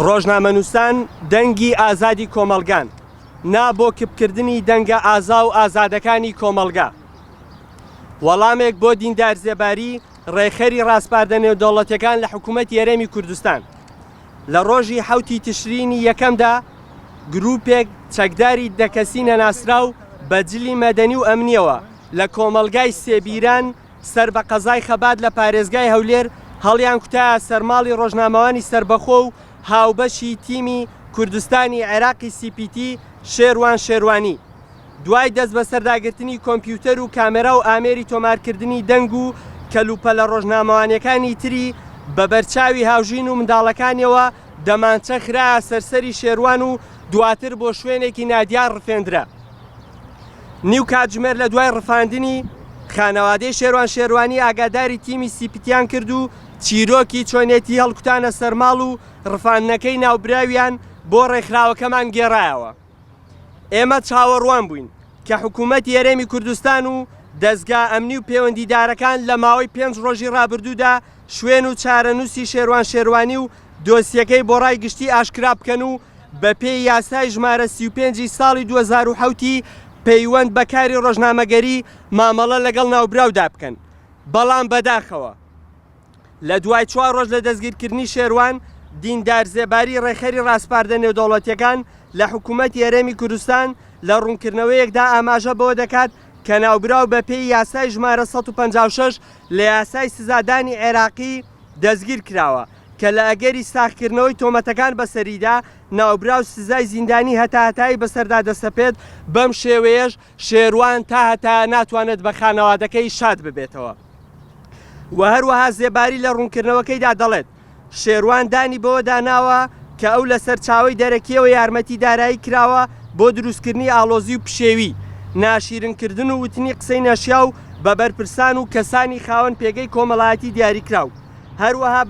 ڕۆژنامەنووسان دەنگی ئازادی کۆمەڵگان، نا بۆ کپکردنی دەنگە ئازا و ئازادەکانی کۆمەڵگا. وەڵامێک بۆ دیندار زێباری، ڕێکخەری ڕاسپاردە نێودەوڵەتیەکان لە حکوومەتی هەرێمی کوردستان. لە ڕۆژی حەوتی تشرینی یەکەمدا گرووپێک چەکداری دە کەسی نەناسراو بە جلی مەدەنی و ئەمنیەوە لە کۆمەڵگای سێبیران سەر بە قەزای خەبات لە پارێزگای هەولێر هەڵیانکوتایە سەر ماڵی ڕۆژنامەوانی سەربەخۆ و هاوبەشی تیمی کوردستانی عێراقی سی پی تی شێروان شێروانی دوای دەستبەسەرداگرتنی کۆمپیوتەر و کامێرا و ئامێری تۆمارکردنی دەنگ و کەلوپەلە ڕۆژنامەوانیەکانی تری بە بەرچاوی هاوژین و منداڵەکانیەوە دەمانچە خرایە سەر سەری شێروان و دواتر بۆ شوێنێکی نادیار ڕفێندرا. نیو کاتژمێر لە دوای ڕفاندنی، خانەوادەی شێروان شێروانی ئاگاداری تیمی سیپتیان کرد و چیرۆکی چۆنێتی هەڵکوتانە سەرماڵ و ڕفاندنەکەی ناوبراویان بۆ ڕێکخراوەکەمان گێڕایەوە. ئێمە چاوەڕوان بووین کە حکوومەتی هەرێمی کوردستان و دەزگا ئەمنی و پەیوەندیدارەکان لە ماوەی پێنج ڕۆژی ڕابردوودا شوێن و چارەنووسی شێروان شێروانی و دۆسیەکەی بۆ ڕای گشتی ئاشکرا بکەن و بەپێی یاسای ژمارە 35 ی ساڵی 2007 ی پەیوەند بە کاری ڕۆژنامەگەری مامەڵە لەگەڵ ناوبراودا بکەن بەڵام بەداخەوە لە دوای چوار ڕۆژ لە دەستگیرکردنی شێروان دیندار زێباری ڕێکخەری ڕاسپاردە نێودەوڵەتیەکان لە حکوومەتی هەرێمی کوردستان لە ڕوونکردنەوەیەکدا ئاماژە بەوە دەکات کە ناوبراو بەپێی یاسای ژمارە 156 لە یاسای سزادانی عێراقی دەستگیر کراوە کە لە ئەگەری ساغکردنەوەی تۆمەتەکان بەسەریدا، ناوبراو سزای زیندانی هەتاهەتایی بەسەردا دەسەپێت، بەم شێوەیەش شێروان تا هەتایە ناتوانێت بە خانەوادەکەی شاد ببێتەوە. و هەروەها زێباری لە ڕوونکردنەوەکەیدا دەڵێت، شێروان دانی بەوەدا ناوە کە ئەو لە سەرچاوەی دەرەکییەوە یارمەتی دارایی کراوە بۆ دروستکردنی ئاڵۆزی و پشێوی، ناشیرنکردن و وتنی قسەی نەشیاو بە بەرپرسان و کەسانی خاوەن پێگەی کۆمەڵایەتی دیاریکراو. هەروەها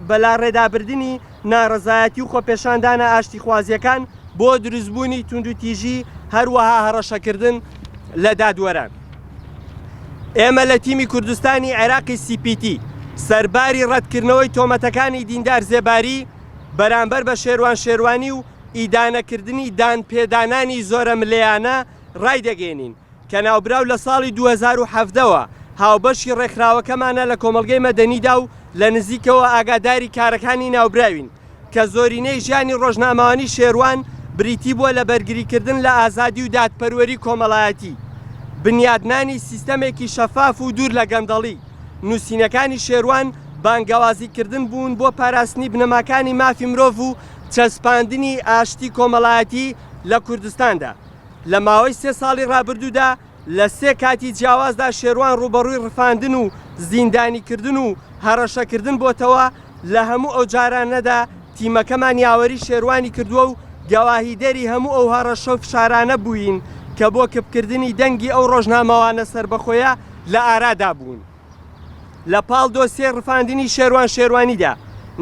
بە لاڕێدابردنی ناڕەزایەتی و خۆپێشاندانە ئاشتیخوازییەکان بۆ دروستبوونی توندوتیژی، هەروەها هەڕەشەکردن لە دادوەران. ئێمە لە تیمی کوردستانی عێراقی سی پی تی، سەرباری ڕەتکردنەوەی تۆمەتەکانی دیندار زێباری بەرامبەر بە شێروان شێروانی و ئیدانەکردنی دانپێدانانی زۆرەملێیانە ڕایدەگەیەنین کە ناوبراو لە ساڵی 2017 وە هاوبەشی ڕێکخراوەکەمانە لە کۆمەڵگەی مەدەنیدا و لە نزیکەوە ئاگاداری کارەکانی ناوبراوین کە زۆرینەی ژیانی ڕۆژنامەوانی شێروان بریتی بووە لە بەرگریکردن لە ئازادی و دادپەروەری کۆمەڵایەتی، بنیادنانی سیستەمێکی شەفاف و دوور لە گەندەڵی. نووسینەکانی شێروان بانگەوازیکردن بوون بۆ پاراستنی بنەماکانی مافی مرۆڤ و چەسپاندنی ئاشتی کۆمەڵایەتی لە کوردستاندا. لە ماوەی سێ ساڵی ڕابردوودا لە سێ کاتی جیاوازدا شێروان ڕووبەڕووی ڕفاندن و زیندانیکردن و هەڕەشەکردن بۆتەوە، لە هەموو ئەو جارانەدا تیمەکەمان یاوەری شێروانی کردووە و گەواهیدەری هەموو ئەو هەڕەشە و فشارانە بووین کە بۆ کپکردنی دەنگی ئەو ڕۆژنامەوانە سەربەخۆیە لە ئارادا بوون. لە پاڵ دۆسیەی ڕفاندنی شێروان شێروانیدا،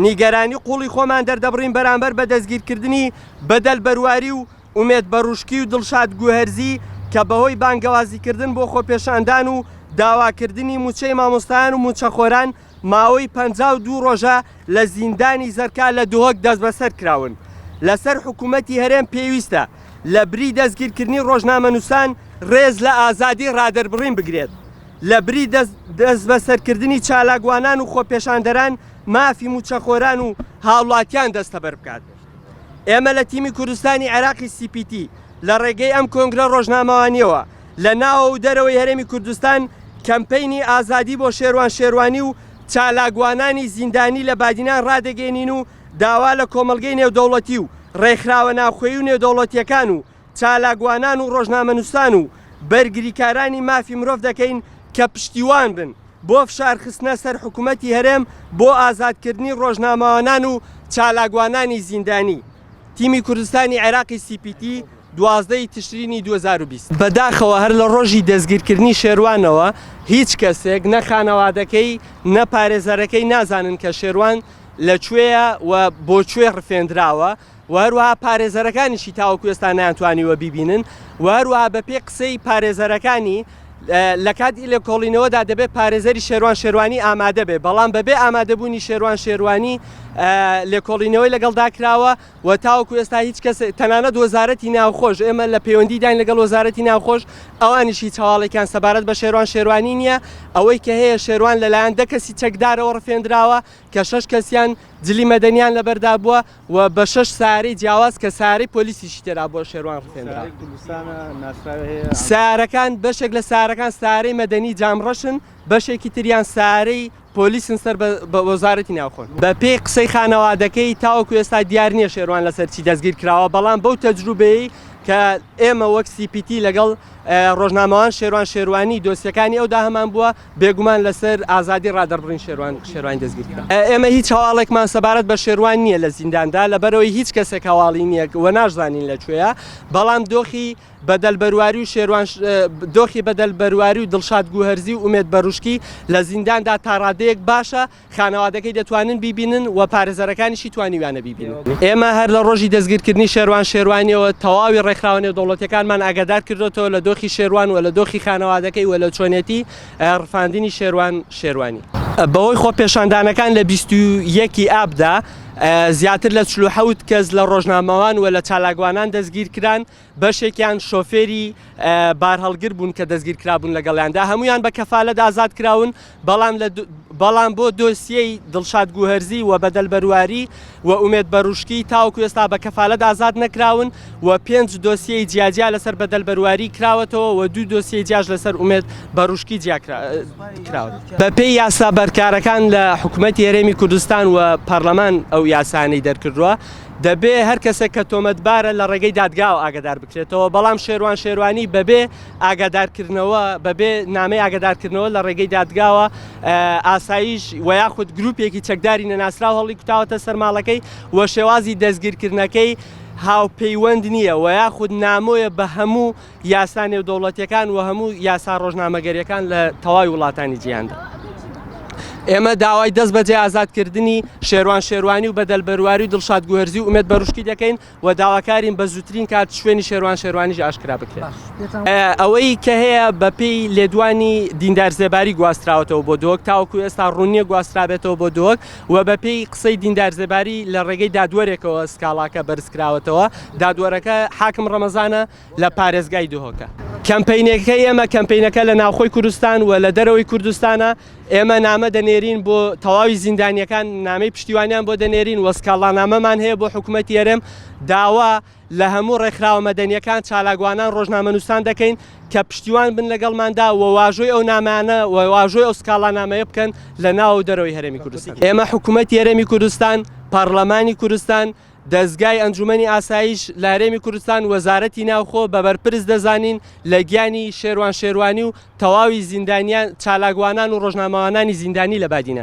نیگەرانی قووڵی خۆمان دەردەبڕین بەرامبەر بە دەستگیرکردنی بەدەل بەرواری و ئومێد بەروشکی و دڵشاد گوهەرزی کە بەهۆی بانگەوازیکردن بۆ خۆپێشاندان و داواکردنی مووچەی مامۆستایان و مووچەخۆران ماوەی 52 ڕۆژە لە زیندانی زەرکا لە دهۆک دەستبەسەر کراون. لەسەر حکوومەتی هەرێم پێویستە لە بری دەستگیرکردنی ڕۆژنامەنووسان ڕێز لە ئازادی ڕادەربڕین بگرێت، لە بری دەستبەسەرکردنی چالاکوانان و خۆپێشاندەران مافی مووچەخۆران و هاوڵاتیان دەستەبەر بکات. ئێمە لە تیمی کوردستانی عێراقی سی پی تی لە ڕێگەی ئەم کۆنگرە ڕۆژنامەوانییەوە لە ناوە و دەرەوەی هەرێمی کوردستان کەمپەینی ئازادی بۆ شێروان شێروانی و چالاکوانانی زیندانی لە بادینان ڕادەگەیەنین و داوا لە کۆمەڵگەی نێودەوڵەتی و ڕێکخراوە ناوخۆیی و نێودەوڵەتییەکان و چالاکوانان و ڕۆژنامەنووسان و بەرگریکارانی مافی مرۆڤ دەکەین کە پشتیوان بن بۆ فشارخستنە سەر حکومەتی هەرێم بۆ ئازادکردنی ڕۆژنامەوانان و چالاکوانانی زیندانی. تیمی کوردستانی عێراقی سی پی تی، 12 ی تشرینی 2020. بەداخەوە هەر لە ڕۆژی دەستگیرکردنی شێروانەوە هیچ کەسێک نە خانەوادەکەی نە پارێزەرەکەی نازانن کە شێروان لە کوێیە و بۆ کوێ ڕفێندراوە و هەروەها پارێزەرەکانیشی تاوەکو ئێستا نەیانتوانیوە بیبینن و هەروەها بەپێی قسەی پارێزەرەکانی لە کاتی لێکۆڵینەوەدا دەبێت پارێزەری شێروان شێروانی ئامادە بێت، بەڵام بەبێ ئامادەبوونی شێروان شێروانی لێکۆڵینەوەی لەگەڵدا کراوە و تاوەکو ئێستا هیچ کەس تەنانەت وەزارەتی ناوخۆش ئێمە لە پەیوەندیداین لەگەڵ وەزارەتی ناوخۆش ئەوانیش هیچ هەواڵێکیان سەبارەت بە شێروان شێروانی نییە ئەوەی کە هەیە شێروان لەلایەن دە کەسی چەکدارەوە ڕفێندراوە کە شەش کەسیان جلی مەدەنیان لەبەردا بووە و بە شەش سەیارەی جیاواز کە سەیارەی پۆلیسیشی تێدا بووە شێروان ڕفێندراوە. سەیارەکان بەشێک لە سەیارەکان سەیارەی مەدەنی جامڕەشن بەشێکی تریان سەیارەی پۆلیسن سەر بە وەزارەتی ناوخۆن. بە پێی قسەی خانەوادەکەی تاوەکو ئێستا دیار نییە شێروان لەسەر چی دەستگیر کراوە، بەڵام بەو تەجروبەیەی کە ئێمە وەک سی پی تی لەگەڵ ڕۆژنامەوان شێروان شێروانی دۆسیەکانی ئەودا هەمان بووە، بێگومان لەسەر ئازادی ڕادەربڕین شێروان شێروانی دەستگیر کرا. ئێمە هیچ هەواڵێکمان سەبارەت بە شێروان نییە لە زینداندا، لەبەرئەوەی هیچ کەسێک هەواڵی نییە و ناشزانین لە کوێیە، بەڵام دۆخی بەدەل بەرواری و شێروان دۆخی بەدەل بەرواری و دڵشاد گوهەرزی و ئومێد بەروشکی لە زینداندا تاڕادەیەک باشە، خانەوادەکەی دەتوانن بیبینن و پارێزەرەکانیشی توانیویانە بیبینن. ئێمە هەر لە ڕۆژی دەستگیرکردنی شێروان شێروانیەوە تەواوی ڕێکخراوە نێودەوڵەتیەکانمان ئاگادار کردۆتەوە لە دۆخی شێروان و لە دۆخی خانەوادەکەی و لە چۆنێتی ڕفاندنی شێروان شێروانی. بەهۆی خۆپێشاندانەکان لە 21 ی ئابدا زیاتر لە 47 کەس لە ڕۆژنامەوان و لە چالاکوانان دەستگیرکران، بەشێکیان شۆفێری بارهەڵگر بوون کە دەستگیرکرابوون لەگەڵیاندا هەموویان بە کەفالەت ئازاد کراون، بەڵام لە بەڵام بۆ دۆسیەی دڵشاد گوهەرزی و بەدەل بەرواری و ئومێد بەروشکی تاوەکو ئێستا بە کەفالەت ئازاد نەکراون و پێنج دۆسیەی جیاجیا لەسەر بەدەل بەرواری کراوەتەوە و دوو دۆسیەی جیاش لەسەر ئومێد بەروشکی جیا کراوە. بەپێی یاسا بەرکارەکان لە حکومەتی هەرێمی کوردستان و پەرلەمان ئەو یاسانەی دەرکردووە، دەبێ هەر کەسێک کە تۆمەتبارە لە ڕێگەی دادگاوە ئاگادار بکرێتەوە، بەڵام شێروان شێروانی بەبێ ئاگادارکردنەوە، بەبێ نامەی ئاگادارکردنەوە لە ڕێگەی دادگاوە ئاسایش و یاخود گروپێکی چەکداری نەناسراو هەڵیکوتاوەتە سەر ماڵەکەی و شێوازی دەستگیرکردنەکەی هاوپەیوەند نییە و یاخود نامۆیە بە هەموو یاسا نێودەوڵەتیەکان و هەموو یاسا ڕۆژنامەگەریەکان لە تەواوی وڵاتانی جیهاندا. ئێمە داوای دەست بەجێ ئازادکردنی شێروان شێروانی و بەدەل بەرواری و دڵشاد گوهەرزی و ئومێد بەروشکی دەکەین و داواکارین بە زووترین کات شوێنی شێروان شێروانیش ئاشکرا بکرێت. ئەوەی کە هەیە بەپێی لێدوانی دیندار زێباری گواستراوەتەوە بۆ دهۆک تاوەکو ئێستا ڕوون نییە گواسترابێتەوە بۆ دهۆک و بەپێی قسەی دیندار زێباری لە ڕێگەی دادوەرێکەوە سکاڵاکە بەرزکراوەتەوە دادوەرەکە حاکم ڕەمەزانە لە پارێزگای دهۆکە. کەمپەینەکەی ئێمە کەمپەینەکە لە ناوخۆی کوردستان و لە دەرەوەی کوردستانە، ئێمە نامە دەنێرین بۆ تەواوی زیندانییەکان، نامەی پشتیوانیان بۆ دەنێرین و سکاڵانامەمان هەیە بۆ حکومەتی هەرێم، داوا لە هەموو ڕێکخراوە مەدەنییەکان، چالاکوانان، ڕۆژنامەنووسان دەکەین کە پشتیوان بن لەگەڵماندا و واژۆی ئەو نامانە و واژۆی ئەو سکاڵانامەیە بکەن لە ناو و دەرەوەی هەرێمی کوردستان. ئێمە حکومەتی هەرێمی کوردستان، پەڕلەمانی کوردستان، دەزگای ئەنجومەنی ئاسایش لە هەرێمی کوردستان وەزارەتی ناوخۆ بە بەرپرس دەزانین لە گیانی شێروان شێروانی و تەواوی زیندانیان چالاکوانان و ڕۆژنامەوانانی زیندانی لە بادینان.